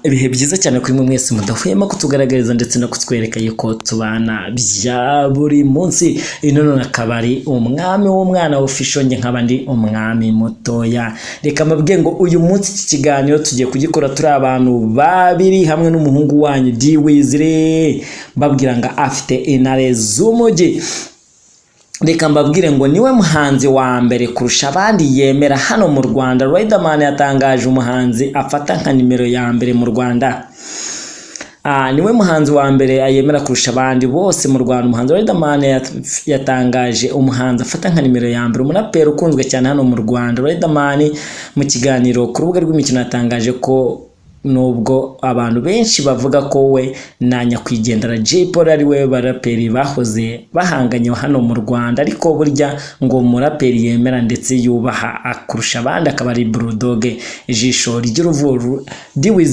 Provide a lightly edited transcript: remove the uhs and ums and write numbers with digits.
Ibihe byiza cyane kuri mwe mwese mudahwema kutugaragariza ndetse no kutwereka yuko tubana bya buri munsi. Ino none akaba ari Umwami w'Umwana Official, njye nkaba ndi Umwami Mutoya. Reka mbabwiye ngo uyu munsi iki kiganiro tugiye kugikora turi abantu babiri hamwe n'umuhungu wanyu Diwizire, mbabwira ngo afite intare z'umujyi. Reka mbabwire ngo niwe muhanzi wa mbere kurusha abandi yemera hano mu Rwanda. Riderman yatangaje umuhanzi afata nka nimero ya mbere mu Rwanda. Niwe muhanzi wa mbere yemera kurusha abandi bose mu Rwanda. Umuhanzi Riderman yatangaje umuhanzi afata nka nimero ya mbere, umuraperi ukunzwe cyane hano mu Rwanda. Riderman mu kiganiro ku rubuga rw'imikino yatangaje ko nubwo abantu benshi bavuga ko we na nyakwigendera Jay Polly ari we baraperi bahoze bahanganye hano mu Rwanda, ariko burya ngo umuraperi yemera ndetse yubaha kurusha abandi akaba ari Bulldog, ijisho ry'uruvuru. Diwiz